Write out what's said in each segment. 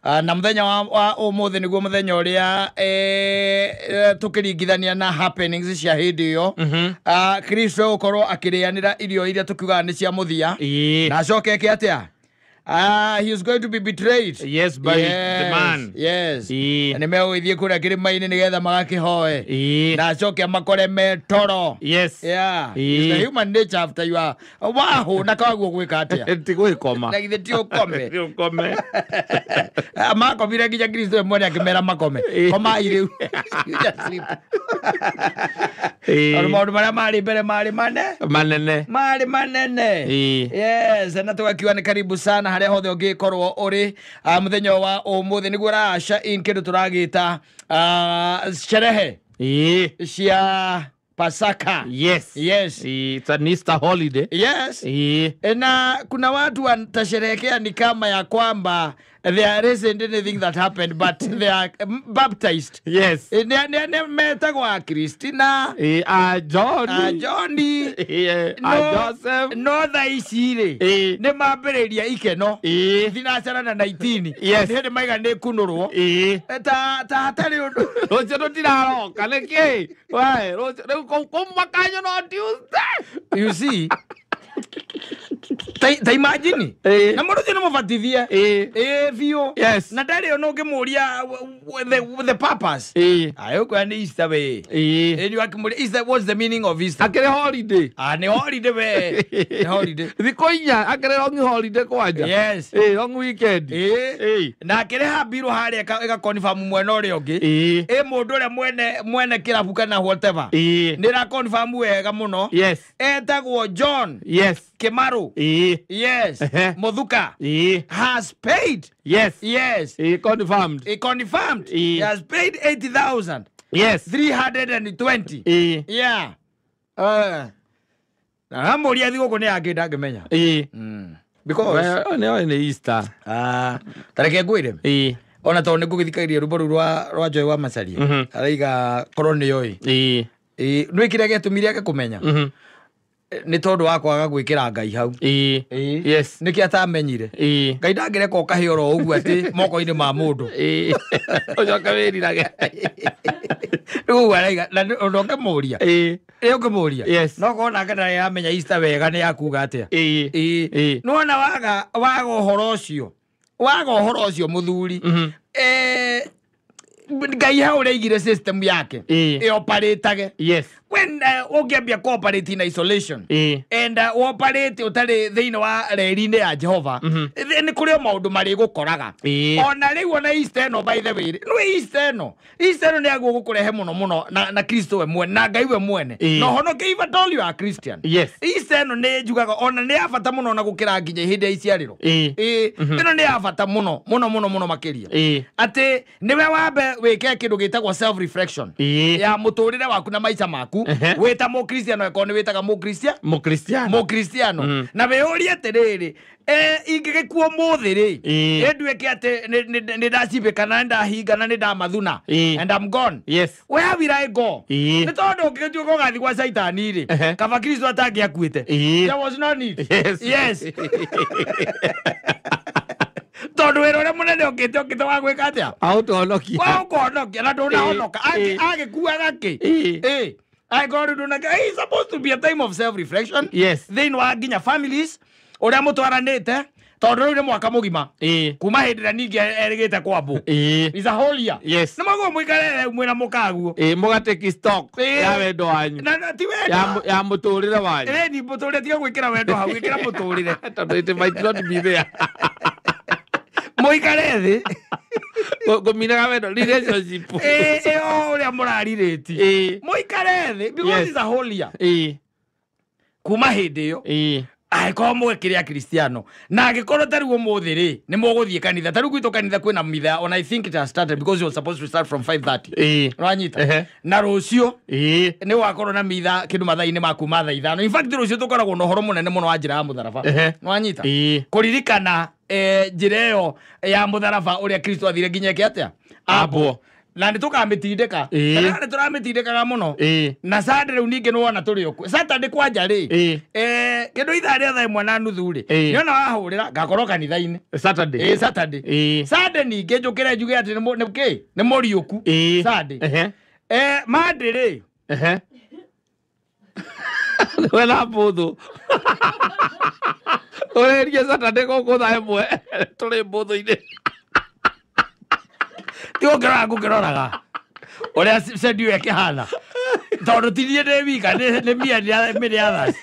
Na muthenya wa umuthi niguo muthenya uria tukiringithania na happenings cia hindi iyo. Kristo ukorwo akirianira irio iria tukiugaga ni cia muthia. Na acoke eke atia? He is going to be betrayed. Yes, by the man. Yes. Na nĩmegũgĩthiĩ kũrĩa kĩrĩma-inĩ nĩgetha magakĩhoe. Na acoke makore me toro. Yes. Yeah. It's the human nature after you are wahũna kaguo gwĩka atĩa? Ti gwĩkoma. Na githĩ ti ũkome. Ti ũkome. Makomire nginya Kristo mwene akĩmera makome. Komai rĩu. You just sleep. Tondũ maũndũ marĩa marĩ mbere marĩ manene. Marĩ manene. Yes, na tũgakiuga nĩ karibu sana haria hothe ũngĩkorwo ũrĩ mũthenya wa ũmũthĩ nĩguo ũraca in kĩndũ tũragĩta sherehe cia Pasaka. Yes. Yes. It's an Easter holiday. Yes. Na kuna watu watasherehekea ni kama ya kwamba there isn't anything that happened, but they are baptized. Yes. Metagwo Christina. Johnny. Johnny. Joseph. No thaa ici rĩ nĩ mambĩrĩria ikeno thinacara na 19. Yes. Nĩ hĩndĩ maiga nĩ kunũrwo. Ta hatarĩ ũndũ. Rũciũ tũtiraroka nĩkĩ? We, rũciũ rĩu kũu makanyo no Tuesday. You see? Ta imagine. Na mũndũ ũcio nĩ mũbatithie. Biũ. Yes. Na ndarĩ ona ũngĩmũria the purpose. Ayo kwa nĩ Easter we. Nĩ wakĩmũria Easter, what's the meaning of Easter? Akĩrĩ holiday. Nĩ holiday we. Nĩ holiday. Thikũ inya akĩrĩ long holiday kwanja. Yes. Long weekend. Na akĩrĩha mbirũ harĩa ĩga confirm mwena ũrĩa ũngĩ. Mũndũ ũrĩa mwene kĩrabu kana whatever. Nĩ ra confirm wega mũno. Yes. Etagwo John. Yes. Kimaru. Yes. Muthuka. Has paid. Yes. Yes. He confirmed. He confirmed. He has paid 80,000. Yes. 320. Yeah. Na hamũria thigũkũ nĩ yangĩ ndangĩmenya. Because nĩ Easter. Tareke ngwĩre. Ona tondũ nĩ ngũgĩthikagĩrĩria rwĩmbo rũu rwa Joy wa Macharia. Araiga korwo nĩ oĩ. Nĩ kĩrĩa gĩatũmire age kũmenya. Nĩ tondũ wa kwaga gwĩkĩra Ngai hau. Yes. Nĩkĩ atamenyire. Ngai ndangĩreka ũkahĩ oro ũguo atĩ moko-inĩ ma mũndũ. Ũcoke wĩrirage. Rĩu ũguo araiga na ũndũ ũngĩmũria. Ũngĩmũria. Yes. No korwo nake ndarĩ aramenya Easter wega nĩ yakuga atĩa. Nĩwona waga ũhoro ũcio. Waga ũhoro ũcio mũthuri. Ngai hau ũrĩa system yake. Ĩoparetage. Yes. When ũngĩambia cooperate in isolation and operate ũtarĩ thĩinĩ wa reri-inĩ ya Jehova, nĩ kũrĩ o maũndũ marĩgũkoraga. Ona rĩu ona Easter ĩno, by the way, nĩ Easter ĩno. Easter ĩno nĩ yaguo gũkũrehe mũno mũno na Kristo we mwene na Ngai we mwene. Na ũhonoke if at all you are Christian. Yes. Easter ĩno nĩ njugaga ona nĩ ya bata mũno na gũkĩra nginya hĩndĩ ya iciarĩro. Ĩno nĩ ya bata mũno mũno mũno mũno makĩria. Atĩ nĩwe wambe wĩke kĩndũ gĩtagwo self reflection ya mũtũrĩre waku na maica maku. Wĩta mũkristiano ĩkorwo nĩ wĩtaga mũkristiano na wĩyũrie atĩrĩrĩ ingĩgĩkua ũmũthĩ rĩ ĩnduĩke atĩ nĩ ndacibĩka na nĩ ndahinga na nĩ ndamathuna and I'm gone. Yes. Where will I go? Nĩ tondũ ũngĩgĩtuĩka ũgathiĩ gwa Caitani rĩ kaba Kristo atangĩakuĩte. There was no need. Yes. Yes. Tondũ wĩra ũrĩa mũnene ũkĩte wa gwĩka atĩa? Aũtũhonokia. Wa ũkũhonokia na ndũnahonoka. Agĩkuaga kĩ? I got to do like it's supposed to be a time of self-reflection. Yes. Thĩinĩ wa nginya families ũrĩa mũtwaranĩte tondũ rĩu nĩ mwaka mũgima. Kuma hĩndĩ ĩrĩa ningĩ erĩgĩte kwambwo. It's a whole year. Yes. Nĩ maguo mũikare mwĩna mũkaguo. Mũgatake stock ya wendo wanyu. Na ti wendo. Ya mũtũrĩre wanyu. Ni mũtũrĩre tiga gwĩkĩra wendo hau gwĩkĩra mũtũrĩre. Tondũ it might not be there. Mũikare thĩ. Ngũminaga wendo relationship. Ũrĩa mũrarirĩti. Mũikare thĩ because it's a whole year. Kuma hĩndĩ ĩyo. Angĩkorwo mwekĩre Akristiano na angĩkorwo ta rĩu ũmũthĩ rĩ nĩ mũgũthiĩ kanitha ta rĩu gwitũ kanitha kwĩna mitha and I think it has started because you were supposed to start from 5:30. Ũranyita? Na rũciũ nĩ wakorwo na mitha kĩndũ mathaa-inĩ ma kuma thaa 5. In fact rũciũ tũkoragwo na ũhoro mũnene mũno wa njĩra ya mũtharaba. Nĩwanyita? Kũririkana njĩra ĩyo ya mũtharaba ũrĩa Kristo athire nginya eke atĩa? Ambwo. Na nĩ tũkamĩtindĩka. Ĩĩ. Nĩ tũramĩtindĩkaga mũno. Ĩĩ. Na Sunday rĩu ningĩ nĩwona tũrĩ okuo. Saturday kwanja rĩ. Ĩĩ. Kĩndũ ithaa rĩa 1:30 rĩ. Ĩĩ. Nĩona wahũrĩra ngakorwo kanitha-inĩ. Saturday. Ĩĩ Saturday. Ĩĩ. Sunday ningĩ njũkĩre njuge atĩ nĩ kĩ? Nĩ mũriũku. Ĩĩ. Sunday. Ehe. Monday rĩ. Ehe. We na mbũthũ. Ũrerie Saturday gũkũ 1:00 tũrĩ mbũthũ-inĩ. Ti gũkĩrora ngũkĩroraga ũrĩa schedule ĩkĩhana. Tondũ ti niĩ ndĩ wika, nĩ me and many others.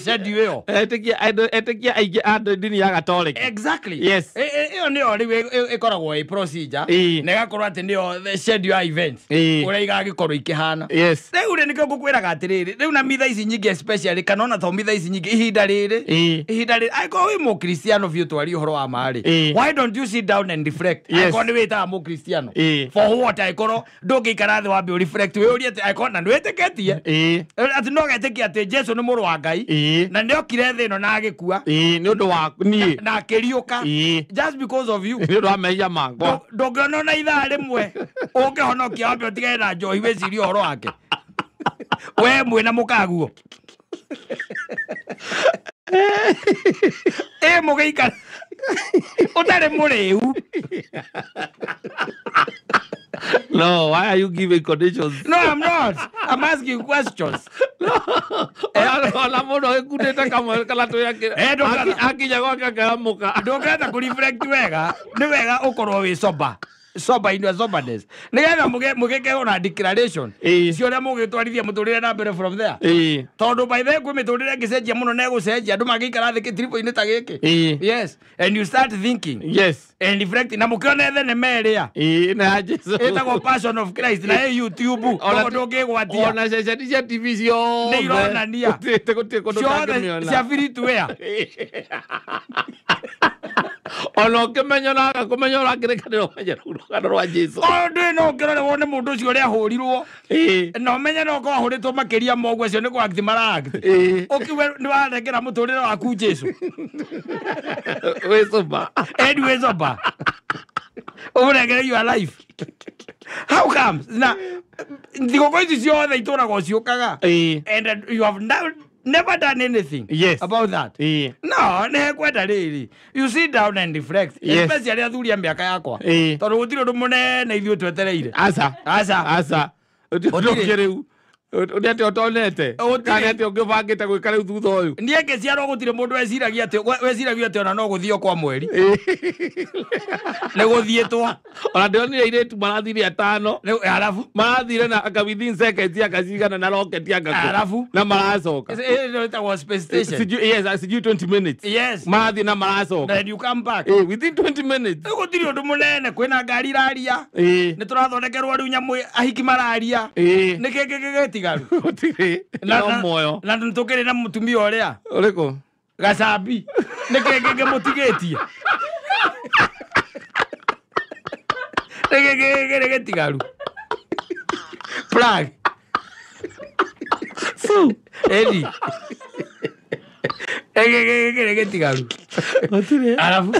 Schedule ĩyo. Etĩkia aingĩ a ndini ya Gatoreki. Exactly. Yes. Ĩyo nĩyo rĩu ĩkoragwo ĩ procedure. Ĩĩ. Na ĩgakorwo atĩ nĩyo the schedule ya events. Ĩĩ. Ũrĩa igagĩkorwo ikĩhana. Yes. Rĩu rĩ nĩkĩo ngũkwĩraga atĩrĩrĩ, rĩu na mitha ici nyingĩ especially kana ona to mitha ici nyingĩ ihinda rĩrĩ. Ĩĩ. Ihinda rĩrĩ angĩkorwo wĩ mũkristiano biũ twarie ũhoro wa ma rĩ. Ĩĩ. Why don't you sit down and reflect? Yes. Angĩkorwo nĩ wĩtaga mũkristiano. Ĩĩ. For what angĩkorwo ndũngĩikara thĩ wambe ũreflect wĩyũrie atĩ angĩkorwo na nĩwĩtĩkĩtie. Ĩĩ. Atĩ no getĩkia atĩ Jesu nĩ mũrũ wa Ngai. Ĩĩ. Na nĩokire thĩ ĩno na agĩkua. Ĩĩ, nĩ ũndũ wa niĩ. Na akĩriũka. Ĩĩ. Just because of you. Nĩ ũndũ wa mehia makwa. Ndũngĩona ona ithaa rĩmwe ũngĩhonokia wambe ũtigane na njohi wĩcirie ũhoro wake. We mwĩna mũkaguo. Ĩ mũgĩikara ũtarĩ mũrĩu. No, why are you giving conditions? No, I'm not. I'm asking questions. Ona mũndũ agĩkundĩte kamwe kana twĩ akinya gwake akeamũka. Ndũngĩenda kũ-reflect wega, nĩ wega ũkorwo wĩ sober. Sober in your soberness. Nĩgetha mũgĩke ona declaration. Ĩĩ. Cio ũrĩa mũgĩtwarithia mũtũrĩre na mbere from there. Ĩĩ. Tondũ by the way kwĩ mĩtũrĩre ĩngĩcenjia mũno na ĩgũcenjia andũ mangĩikara thĩ kĩtiribũ-inĩ ta gĩkĩ. Ĩĩ. Yes. And you start thinking. Yes. And reflecting. Na mũkĩone thenema ĩrĩa. Ĩĩ, na ya Jesu. Ĩtagwo Passion of Christ na ĩ YouTube. Ona Koguo ndũngĩgwatia. Ona ceceni cia TV ciothe. Nĩ ironania. Gũtirĩ kũndũ Ciothe ũtangĩmĩona. cia free to air. Ona ũkĩmenya ona agakũmenya ũrakĩrĩkanĩra ũmenye rũgano rwa Jesu. Ũndũ no ũkĩrore wone mũndũ ũcio ũrĩa ahũrirwo. Ĩĩ. Na ũmenye no ũkorwo ahũrĩtwo makĩria ma ũguo acio nĩ kũ act mara act. Ĩĩ. Ũkiuge nĩ warekera mũtũrĩre waku Jesu. Wĩ sober. And wĩ sober. Ũmũnengere your life. How comes? Na thigũkũ ici ciothe itũragwo ciũkaga. Ĩĩ. And you have never done anything Yes. about that. Ĩĩ. No, nĩ hekwenda rĩrĩ. You sit down and reflect. Yes. Especially athuri a mĩaka yakwa. Ĩĩ. Tondũ gũtirĩ ũndũ mũnene ithuĩ twetereire. Aca. Aca. Aca. Ũndũ ũngĩ rĩu. Ũndũ atĩ ũtonete. Gũtirĩ. Kana atĩ ũngĩbangĩte gwĩka rĩu thutha ũyũ. Niĩ ngĩciarwo gũtirĩ mũndũ weciragia atĩ weciragia atĩ ona no gũthiĩ kwa mweri. Nĩ gũthiĩtwo. Ona ndĩronire airĩtu marathire atano. Rĩu arabu. Marathire na anga within seconds anga cigana na rocket anga kũ. Arabu. Na maracoka. Ĩno ĩtagwo space station. Sijui, yes, sijui 20 minutes. Yes. Marathiĩ na maracoka. Then you come back. Within 20 minutes. Rĩu gũtirĩ ũndũ mũnene kwĩna ngari iraria. Ĩĩ. Nĩ tũrathondekerwo rĩu nyamũ ahiki mararia. Ĩĩ. Nĩ kĩ kĩ gĩtigaru. Gũtirĩ. No muoyo. Na tũkĩrĩ na mũtumia ũrĩa. Ũrĩkũ? Gacambi. Nĩ kĩ kĩ kĩmũtigĩtie. Nĩ kĩ kĩ kĩrĩ gĩtigaru. Plug. Su. Edi. Nĩ kĩ kĩ kĩrĩ gĩtigaru. Gũtirĩ. Arabu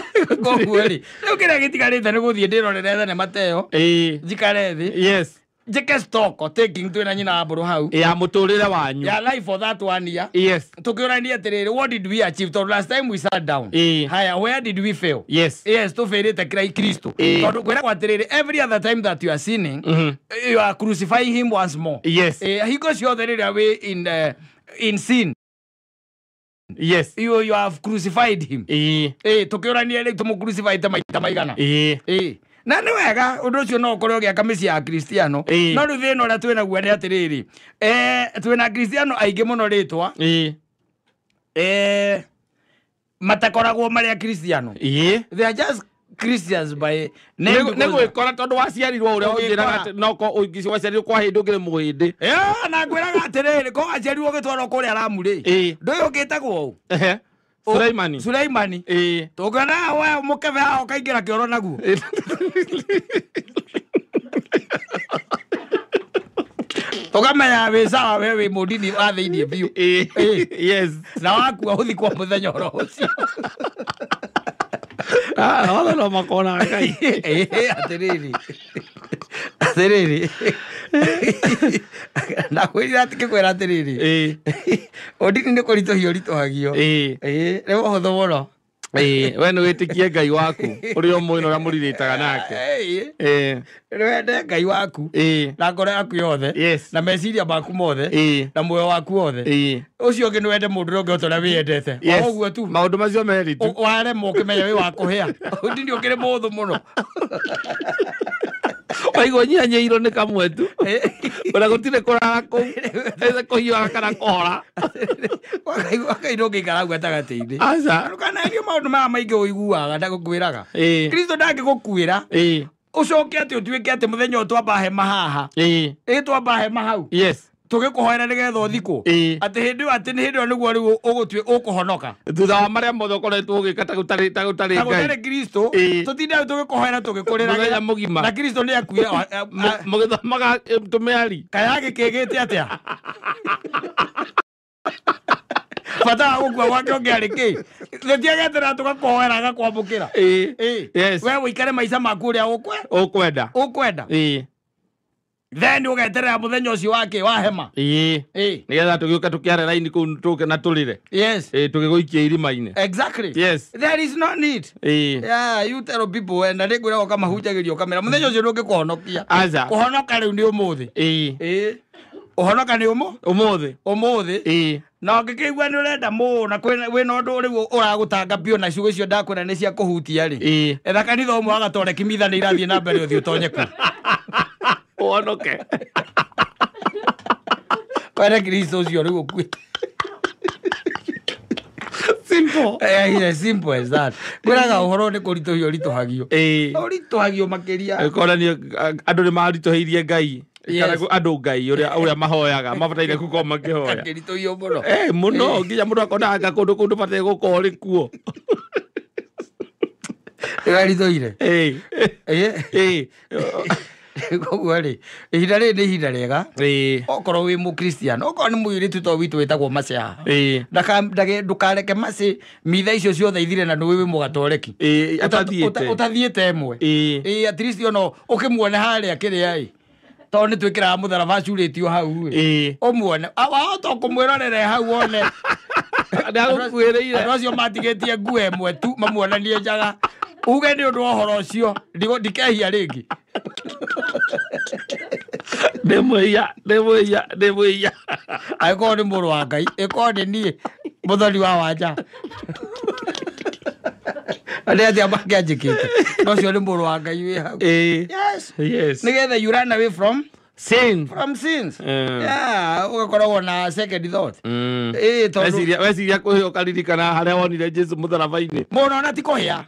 koguo rĩ rĩu kĩrĩa gĩtigarĩte nĩ gũthiĩ ndĩrorere thenema ta ĩyo. Ĩĩ. Njikare thĩ. Yes. Njĩke stock taking twĩna nyina wa mbũrũ hau. Ya mũtũrĩre wanyu. Ya life for that one year. Yes. Tũkĩũrania atĩrĩrĩ, what did we achieve? Tondũ last time we sat down. Ĩĩ. Haya, where did we fail? Yes. Yes, tũbĩrĩte Kristo. Ĩĩ. Tondũ kwĩragwo atĩrĩrĩ, every other time that you are sinning, you are crucifying him once more. Yes. Hingo ciothe rĩrĩa wĩ in sin. Yes. You have crucified him. Ĩĩ. Tũkĩũrania rĩu tũmũcrucifyte maita maigana. Ĩĩ. Ĩĩ. Na nĩ wega ũndũ ũcio no ũkorwo ũgĩaka mĩciĩ ya Kristiano. Ĩĩ. No rĩu thĩna ũrĩa twĩnaguo nĩ atĩrĩrĩ, twĩna Kristiano aingĩ mũno rĩtwa. Ĩĩ. Matakoragwo marĩ a Kristiano. Ĩĩ. They are just Christians by name. Nĩ gwĩkora tondũ waciarirwo ũrĩa ũnjĩraga Ũgĩkora. atĩ no ko waciarirwo kwa hĩndĩ ũngĩrĩ mũhĩndĩ. Na ngwĩraga atĩrĩrĩ, ko waciarirwo ũgĩtwarwo kũrĩa Lamu rĩ. Ĩĩ. Ndũĩ ũgĩtagwo ũ? Ehe. Suleimani. Suleimani. Ĩĩ. Tũngĩona we mũkebe haha ũkaingĩra kĩoro naguo. Tũkamenya wĩ sawa we wĩ mũndini wa thĩiniĩ biũ. Ĩĩ. Yes. Na wakua ũthikwo mũthenya oro ũcio. Ah, othe no makona Ngai. Ĩĩ, atĩrĩrĩ. Atĩrĩrĩ, ndakwĩrire atĩ ngĩkwĩra atĩrĩrĩ, ũndini nĩ kũritũhio ũritũhagio. Nĩ ũhũthũ mũno. We nĩ wĩtĩkie Ngai waku ũrĩa ũmũĩ na ũrĩa mũrirĩtaga nake. Nĩ wende Ngai waku na ngoro yaku yothe na meciria maku mothe na muoyo waku wothe. Ũcio ũngĩ nĩ wende mũndũ ũrĩa ũngĩ o ta ũrĩa wĩyendete. O ũguo tu. Maũndũ macio merĩ tu. Waremwo ũkĩmenya wĩ wa kũhĩa. Ũndini ũkĩrĩ mũhũthũ mũno. Waigua nyihanyihirwo nĩ kamwe tu. Ona gũtirĩ kũrara kũu. Kũhiũha kana kũhora. Wakaigua ndũngĩikara hau gatagatĩ-inĩ. Aca. Ndũkanagerie maũndũ maya maingĩ ũiguaga ndagũkwĩraga. Kristo ndangĩgũkuĩra. Ũcoke atĩ ũtuĩke atĩ mũthenya ũyũ twamba hema haha. Twamba hema hau. Tũgĩkũhoera nĩgetha ũthikwo. Atĩ hĩndĩ ĩyo atĩ nĩ hĩndĩ ĩyo nĩguo rĩu ũkũhonoka. Thutha wa marĩa mothe ũkoretwo ũgĩka ta gũtarĩ ta gũtarĩ Ta Ngai. gũtarĩ Kristo, tũtinde hau tũgĩkũhoera tũgĩkũrĩragĩra. Mũthenya mũgima. Na Kristo nĩ akuire. Mũgĩthomaga tũmĩari. Kaya gĩkĩgĩte atĩa? Bata wa gũkua gwake ũngĩarĩ kĩ? Tũtiagetera tũgakũhoera agakwamũkĩra. We ũikare maica maku ũrĩa Ũkwenda. ũkwenda. Then ũgeterera mũthenya ũcio wake wa hema. Nĩgetha tũgĩũka tũkĩare raini kũu tũke na tũrĩre. Tũgĩgũikia irima-inĩ. Exactly. Yes. There is no need. Yeah, you tell people na nĩngwĩra ũkamahunjagĩria ũkamera mũthenya ũcio ndũngĩkũhonokia. Aca. Kũhonoka rĩu nĩ ũmũthĩ. Ũhonoka nĩ Ũmũthĩ. Ũmũthĩ. Na ũngĩkĩigua nĩ ũrenda mũno wĩna ũndũ rĩu ũragũtanga biũ na ciugo icio ndakwĩra nĩ cia kũhutia rĩ. Etha kanitha ũmwe wa Gatoreki mitha nĩ irathiĩ na mbere ũthiĩ ũtonye kuo. Ũhonoke. Wene Kristo ũcio rĩu ũkuĩte. Simple. Yeah, simple as that. Kwĩraga ũhoro nĩ kũritũhio ũritũhagio. Ũritũhagio makĩria. Ĩkonania andũ nĩ maritũhĩirie Ngai. Kana andũ Ngai ũrĩa mahoyaga mabataire gũkorwo makĩhoya. Akĩritũhio mũno. Mũno nginya mũndũ akona anga kũndũ kũu ndũbataire gũkorwo ũrĩ kuo. Nĩwaritũhire. Koguo rĩ, ihinda rĩrĩ nĩ ihinda rĩega. Okorwo wĩ mũkristiano, okorwo nĩ mũirĩtu to witũ wĩtagwo Mercy haha. Ndũkareke Mercy mitha icio ciothe ithire na nĩũĩ wĩ mũgatoreki. Ũtathiĩte ĩmwe. At least ona ũkĩmuone harĩa kĩrĩa ĩ. Tondũ nĩ twĩkĩraga mũtharaba curĩtio hau ĩ. Ũmuone. Wahota kũmwĩrorera hau wone. Nĩagũkuĩrĩire. Andũ acio matigĩtie nguo ĩmwe tu mamuonanie njaga. Uge nĩ ũndũ wa ũhoro ũcio, ndikehia rĩngĩ. Ndĩ mwĩhia, ndĩ mwĩhia, ndĩ mwĩhia. Angĩkorwo nĩ mũrũ wa Ngai, ĩkorwo nĩ niĩ mũthoni wa wanja. Nĩ atĩa mangĩanjĩkĩte? No ũcio nĩ mũrũ wa Ngai wĩ hau. Yes. Yes. Nĩgetha you run away from sin. From sins. Yeah, ũgakoragwo na second thought. Tondũ Weciria kũhĩa ũkaririkana harĩa wonire Jesu mũtharaba-inĩ. Mũno ona ti kũhĩa.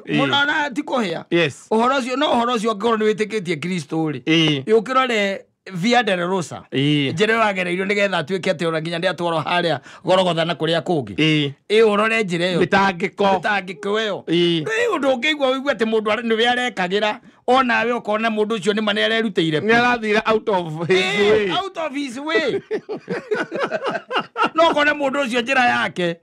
Mũno ona ti kũhĩa. Yes. Ũhoro ũcio, no ũhoro ũcio angĩkorwo nĩ wĩtĩkĩtie Kristo rĩ. Ũkĩrore Via Dolorosa. Njĩra ĩyo agereirio nĩgetha atuĩke atĩ ona nginya nĩatwarwo harĩa Gorogotha na kũrĩa kũngĩ. Ũrore njĩra ĩyo. Mĩtangĩko. Mĩtangĩko ĩyo. Nĩ ũndũ ũngĩigua ũigue atĩ mũndũ nĩwe arekagĩra, onawe ũkona mũndũ ũcio nĩma nĩarerutĩire. Nĩarathire out of his way. Out of his way. No ũkone mũndũ ũcio njĩra yake.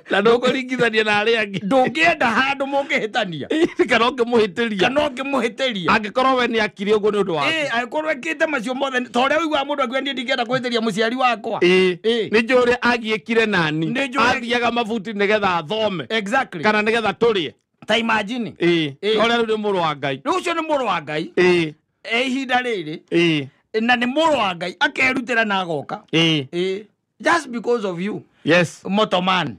Na ndũkũringithania na arĩa angĩ. Ndũngĩenda handũ mũngĩhĩtania. Kana ũngĩmũhĩtĩria. Kana ũngĩmũhĩtĩria. Angĩkorwo we nĩakire ũguo nĩ ũndũ waku. Angĩkorwo ekĩte macio mothe, ta ũrĩa ũiguaga mũndũ akiuga niĩ ndingĩenda kũhĩtĩria mũciari wakwa. Nĩ njũĩ ũrĩa agiĩkire nani. Nĩ njũĩ Athiaga mabuti nĩgetha athome. Exactly. Kana nĩgetha tũrĩe. Ta imagine. Ũrĩa rĩu nĩ mũrũ wa Ngai. Rĩu ũcio nĩ mũrũ wa Ngai. Ihinda rĩrĩ. Na nĩ mũrũ wa Ngai akerutĩra na agoka. Just because of you. Yes. Motoman.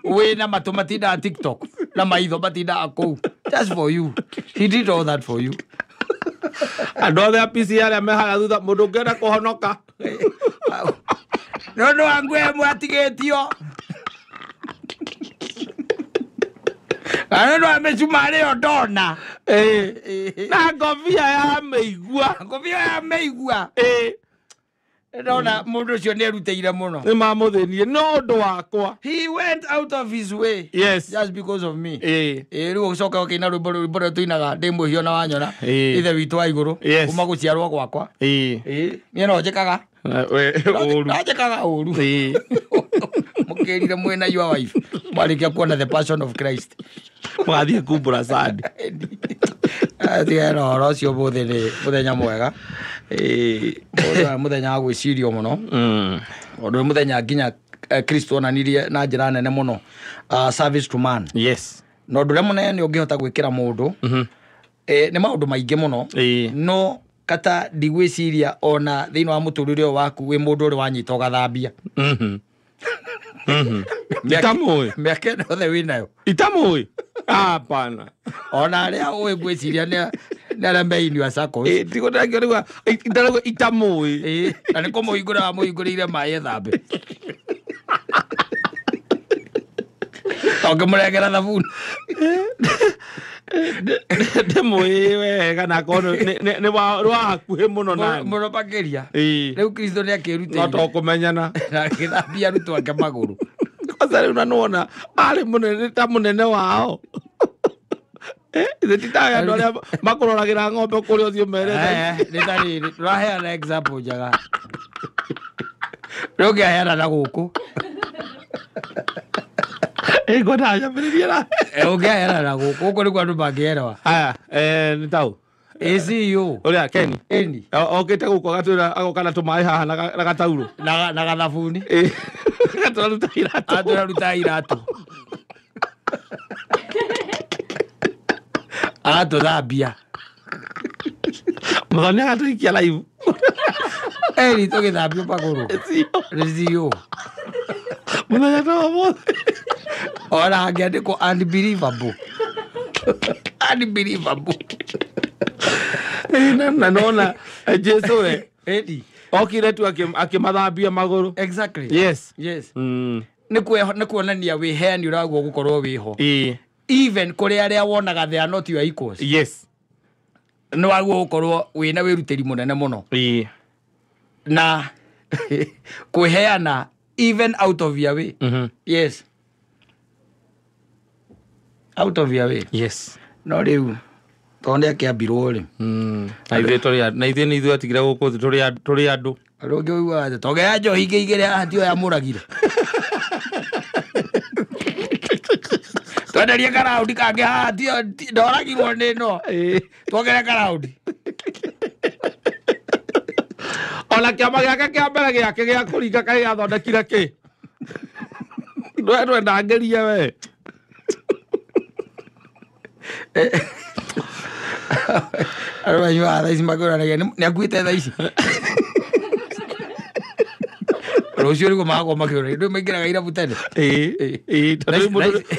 Wĩna matũ matindaga TikTok na maitho matindaga kũu. Just for you. He did all that for you. Andũ othe a PC arĩa mehaga thutha mũndũ ũngĩenda kũhonoka. Nĩ ũndũ wa nguo ĩmwe atigĩtio. Na nĩ ũndũ wa mĩcumarĩ ĩyo ndona. Na ngobia ya mĩigua. Ngobia ya mĩigua. Ndona mũndũ ũcio nĩerutĩire mũno. Nĩ mamũthĩnirie no ũndũ wakwa. He went out of his way. Yes. Just because of me. Rĩu ũgĩcoka ũkĩina rwĩmbo rwĩmbo rũrĩa tũinaga ndĩ mwĩhia na wanyona. Ithe witũ wa igũrũ. Kuma gũciarwo gwakwa. Niĩ no njĩkaga. Ũru. No njĩkaga ũru. Mũkĩrire mwĩna your wife. Mwarĩkia kuona the passion of Christ. Mũgathiĩ kumbũra sandi. Tigana ũhoro ũcio ũmũthĩ nĩ mũthenya mwega. Ũyũ mũthenya wa gwĩcirio mũno. Ũndũ nĩ mũthenya nginya Kristo onanirie na njĩra nene mũno service to man. Yes. Na ũndũ ũrĩa mũnene ũngĩhota gwĩkĩra mũndũ nĩ maũndũ maingĩ mũno. No kata ndigwĩciria ona thĩinĩ wa mũtũrĩre ũyũ waku wĩ mũndũ ũrĩ wanyita ũgathambia. Itamũĩ. Mĩaka ĩno yothe wĩnayo. Itamũĩ. Hapana. Ona arĩa ũĩ ngwĩciria nĩ arĩa me in your circles. Tigũndakĩrĩgwa itamũĩ. Na nĩ kũmũhingũra wamũhingũrĩire maĩ ethambe. Ũngĩmũrengera thabuni. Ndĩmũĩ wega na akorwo nĩ wa hakuhĩ mũno nani. Mũno makĩria. Rĩu Kristo nĩ akĩrutĩire. No to kũmenyana. Na agĩthambia arutwo ake magũrũ. Kwanza rĩu na nĩwona arĩ mũnene ta mũnene wao. Ithe ti ta andũ arĩa makũroragĩra ng'ombe kũrĩa ũthiĩ ũmerete. Nĩ ta rĩrĩ, tũraheana example njega. Rĩu ũngĩaheana na gũkũ. Ngwenda nyambĩrĩrie na. Ũngĩaheana na gũkũ, gũkũ nĩkuo andũ mangĩerewa. Haya, nĩ taũ. ACU. Ũrĩa Ken. Eni. Okĩte gũkũ agatwĩra agoka na tũmaĩ haha na gataurũ. Na gathabuni. Agatũraruta iratũ. Agatũraruta iratũ. Agatũthambia. Mũthoni agatũikia live. Eni tũgĩthambio magũrũ. CEO. Mũthenya ta ũmũthĩ. Ona hangĩandĩkwo unbelievable. Unbelievable. Na nona Jesu we. Eni. Okire tu akĩmathambia magũrũ. Exactly. Yes. Yes. Nĩ kuonania wĩheani ũraguo gũkorwo wĩho. Even kũrĩ arĩa wonaga they are not your equals. Yes. Nĩ waguo gũkorwo wĩna wĩrutĩri mũnene mũno. Na kwĩheana even out of your way. Yes. Out of your way. Yes. No rĩu tondũ nĩ akĩambirwo rĩ. Na ithuĩ tũrĩ na ithuĩ nĩ ithuĩ atigire gũkũ thĩ tũrĩ andũ. Rĩu ũngĩ ũiguaga atĩ tongea njohi ingĩ igĩrĩ haha tiyo yamũragire. Twenderie karaundi kangĩ haha tiyo ndoragirwo nĩ ĩno. Tuongerere karaundi. Ona kĩama gĩake kĩa mbere gĩake gĩa kũringa kaĩ gĩathondekire kĩ? Ndwendangĩrie we. Andũ manyuaga thaa ici makĩũranagia nĩ akuĩte thaa ici. Rũciũ nĩguo magakorwo makĩũrania ndũĩ maingĩraga irabu tene. Tondũ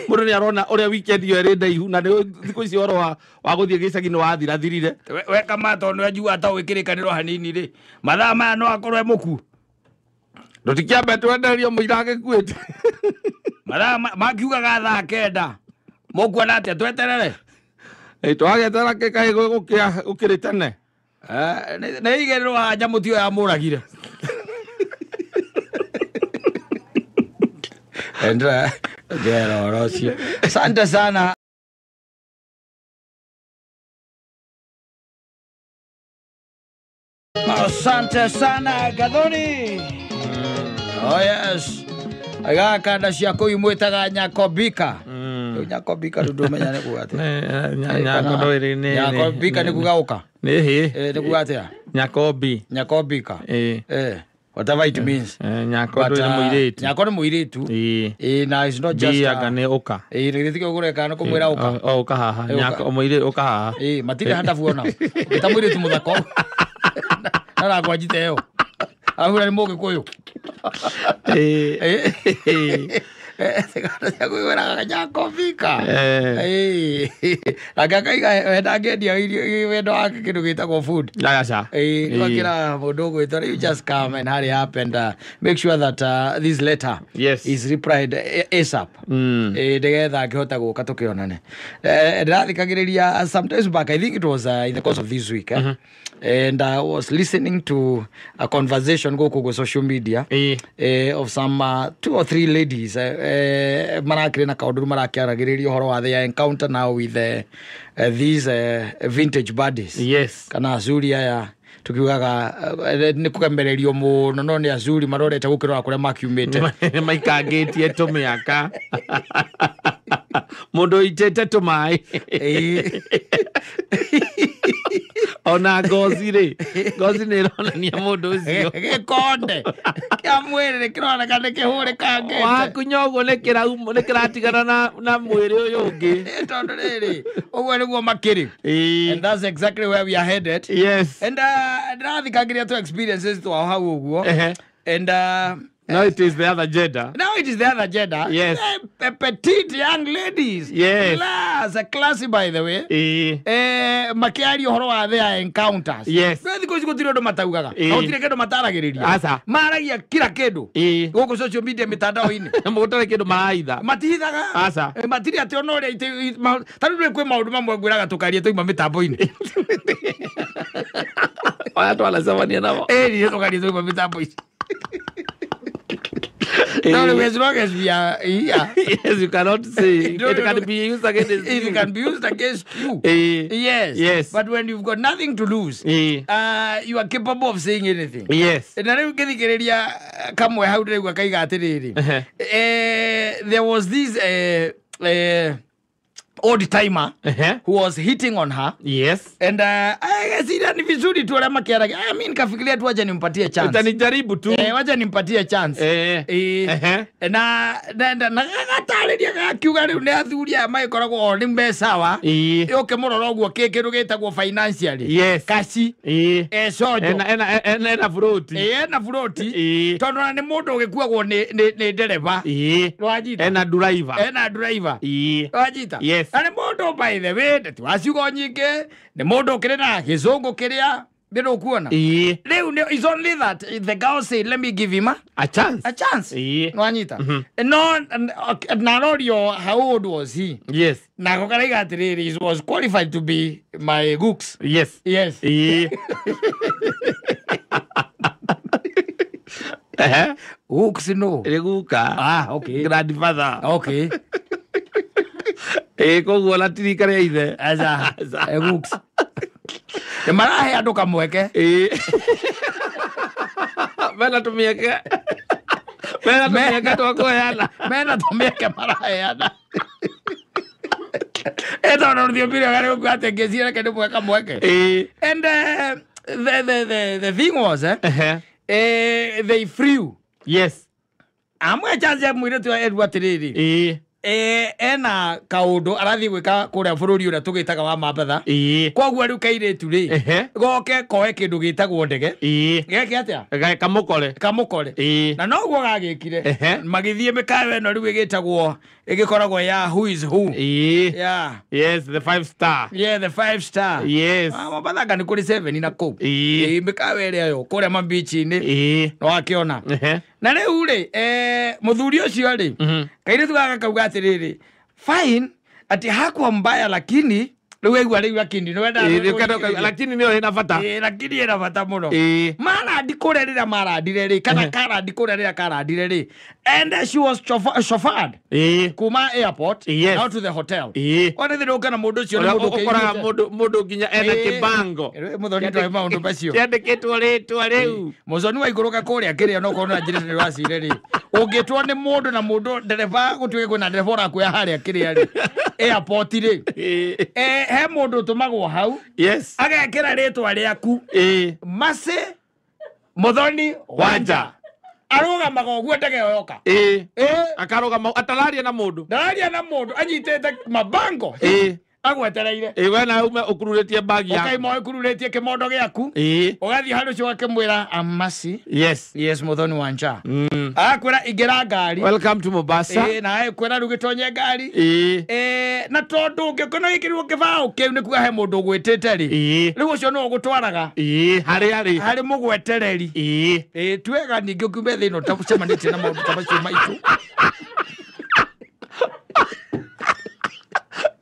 mũndũ nĩ arona ũrĩa weekend ĩyo ĩrĩ ndaihu na nĩ thikũ ici ũhoro wa gũthiĩ gĩcagi nĩ wathirathirire. We kama tondũ nĩ anjiguaga ta ũĩ kĩrĩkanĩro hanini rĩ, mathaa maya no akorwo e mũkuũ. Ndũtikĩambe twenderio mũira agĩkuĩte. Mathaa makiugaga thaa 9 mũkuona atĩa tweterere? Twagetera kaĩ gũkĩrĩ tene. Nĩ igĩrĩrwo haha nyamũ tiyo yamũragire. Endra jero rosio. Asante sana. Asante sana Gathoni. Oh yes. Aga kanda ciaku imwĩtaga Nyakobika. Nyakobika rĩu ndũmenya nĩ kuga atĩa. Nyakobika nĩ kuga ũka. Nĩ hĩ. Nĩ kuga atĩa? Nyakobi. Nyakobika. Whatever it means. Nyako nĩ mũirĩtu. Nyako nĩ mũirĩtu. Na it's not just anga nĩ ũka. Nĩ gĩtikĩ ũgũreka nĩ kũmwĩra ũka. O ũka haha. Nyako mũirĩtu ũka haha. Matirĩ handabu ona. Ũngĩta mũirĩtu mũthaka. Na ragwanjite ĩyo. Ahura nĩ mũgĩkũyũ. Nyakobika. Nake akaiga we ndangĩendia irio wendo wake kĩndũ gĩtagwo food. Aca. Nĩwakĩra mũndũ ũgwĩtwo you just come and hurry up and make sure that this letter is replied ASAP. Nĩgetha angĩhota gũka tũkĩonane. Ndĩrathikagĩrĩria sometimes back, I think it was in the course of this week. And I was listening to a conversation gũkũ gwĩ social media of some 2 or 3 ladies marakĩrĩ na kaũndũ marakĩaragĩrĩria ũhoro wa their encounter now with these vintage buddies. Yes. Kana azuri aya tukiugaga nĩ kũgemererio mũno no nĩ azuri marorete gũkĩrora kũrĩa makiumĩte. Maikangĩtie tũmĩaka. Mũndũ ũitĩte tũmaĩ. Ona ngozi rĩ, ngozi nĩ ĩronania mũndũ ũcio. Gĩkonde kĩa mwĩrĩ nĩ kĩroneka nĩ kĩhũrĩkangĩte. Wakunya ũguo nĩ kĩrauma, nĩ kĩratigana na mwĩrĩ ũyũ ũngĩ. Tondũ rĩrĩ, ũguo nĩguo makĩrĩ. And that's exactly where we are headed. Yes. And ndĩrathikagĩria two experiences twao hau ũguo. And now it is the other gender. Now it is the other gender. Yes. Petite young ladies. Yes. Class, a classy by the way. Makiaria ũhoro wa their encounters. Yes. No thikũ ici gũtirĩ ũndũ mataugaga. Na gũtirĩ kĩndũ mataragĩrĩria. Aca. Maragia kila kĩndũ. Gũkũ social media mĩtandao-inĩ. Gũtarĩ kĩndũ maraitha. Matihithaga. Aca. Matirĩ atĩ ona ũrĩa ta rĩu kwĩ maũndũ mamwe ngwĩraga tũkarie twauma mĩtambo-inĩ. Aya twanacemania namo. Nĩ tũkarie twauma mĩtambo-inĩ. No, as long as we are here. Yes, you cannot say. No, it can be used against you. It can be used against you. Yes. Yes. But when you've got nothing to lose, you are capable of saying anything. Yes. Na rĩu ngĩthikĩrĩria kamwe hau ndĩraigua kaiga atĩrĩrĩ. There was this old timer who was hitting on her. Yes. And I ni vizuri tu wale makiaraga. I mean kafikiria tu wacha nimpatie chance. Utanijaribu tu. Wacha nimpatie chance. Na gatarĩria gakiuga rĩu nĩ athuri aya magĩkoragwo o nĩ me sawa. Ũke mũrora ũguo kĩndũ gĩtagwo financially. Yes. Kaci. Sojo. Ena froti. Ena froti. Tondũ na nĩ mũndũ ũgĩkuagwo nĩ ndereba. Wajita. Ena driver. Ena driver. Wajita. Yes. Na nĩ mũndũ by the way ti wa ciugo nyingĩ, nĩ mũndũ ũkĩrĩ na gĩcũngũ kĩrĩa ndĩrũkuona. Rĩu it's only that the girl said let me give him a chance. A chance. Nwanyita. No, narorio how old was he? Yes. Na gokaraiga atĩrĩrĩ, he was qualified to be my gooks. Yes. Yes. Gooks no. Guka. Ah, okay. Grandfather. Okay. Koguo na tirika rĩa ithe. Aca. Gooks. Nĩ marahe andũ kamweke. Mena tũmĩeke. Mena tũmĩeke twa kũheana. Mena tũmĩeke maraheana. Tondũ rũthiomi rwega rĩu atĩ ngĩciria reke ndĩmũhe kamweke. And the thing was, they flew. Yes. Amwe chance ya mũirĩtu erwo atĩrĩrĩ. Ena kaũndũ arathiĩ gwĩka kũrĩa bũrũri ũrĩa tũgĩtaga wa Mambatha. Koguo rĩu kairĩtu rĩ, goke koe kĩndũ gĩtagwo ndege. Geke atĩa? Kamũkore. Kamũkore. Na noguo gagĩkire. Magĩthiĩ mĩkawa ĩno rĩu ĩgĩtagwo ĩgĩkoragwo ya who is who. Yeah. Yes, the 5 star. Yeah, the 5 star. Yes. Mambatha anga nĩ kũrĩ 7 na kũu. Mĩkawa ĩrĩa yo kũrĩa mambichi-inĩ. No akĩona. Na rĩu rĩ, mũthuri ũcio rĩ, kairĩtu gaka kauga atĩrĩrĩ, fine, ati hakuwa mbaya lakini rĩu aigua rĩu lakini nĩ wenda lakini nĩyo ĩna bata. Lakini ĩna bata mũno. Marandi kũrĩa rĩrĩa marandire rĩ, kana karandi kũrĩa rĩrĩa karandire rĩ, and she was chauffeured kuma airport out to the hotel. Ona thĩ ũka na mũndũ ũcio nĩ mũndũ ũkoraga mũndũ nginya ena kĩbango. Mũthoni ndwĩ maũndũ macio. Kĩandĩkĩtwo rĩtwa rĩu. Mũthoni waikũrũka kũrĩa kĩrĩa no ũkorwo na njĩra nĩ wacire rĩ. Ũngĩtwo nĩ mũndũ na mũndũ ndereba gũtuĩke kwĩna ndereba ũrakuoya harĩa kĩrĩa rĩ, airport rĩ. He mũndũ ũtũmagwo hau. Yes. Agekĩra rĩtwa rĩaku. Mercy Muthoni Wanja. Arũgamaga ũguo ndege ĩyo yoka. Akarũgama atararia na mũndũ. Ndararia na mũndũ anyitĩte mabango. Agwetereire. We nawe ume ũkururĩtie bagi yaku. Ũkaima ũkururĩtie kĩmondo gĩaku. Ũgathiĩ harĩ ũcio ũgakĩmwĩra I'm Mercy. Yes. Yes, Muthoni Wanja. Akwĩra ingĩra ngari. Welcome to Mombasa. Na akwĩra rĩu gĩtonye ngari. Na tondũ ũngĩkorwo wĩkĩrirwo kĩbaũ kĩu nĩ kuga he mũndũ ũgwĩtĩte rĩ. Rĩu ũcio nĩwe ũgũtwaraga. Harĩa rĩ. Harĩ mũgwetereri. Twega ningĩ ũkiume thĩ ĩno ũtacemanĩtie na maũndũ ta macio maitũ.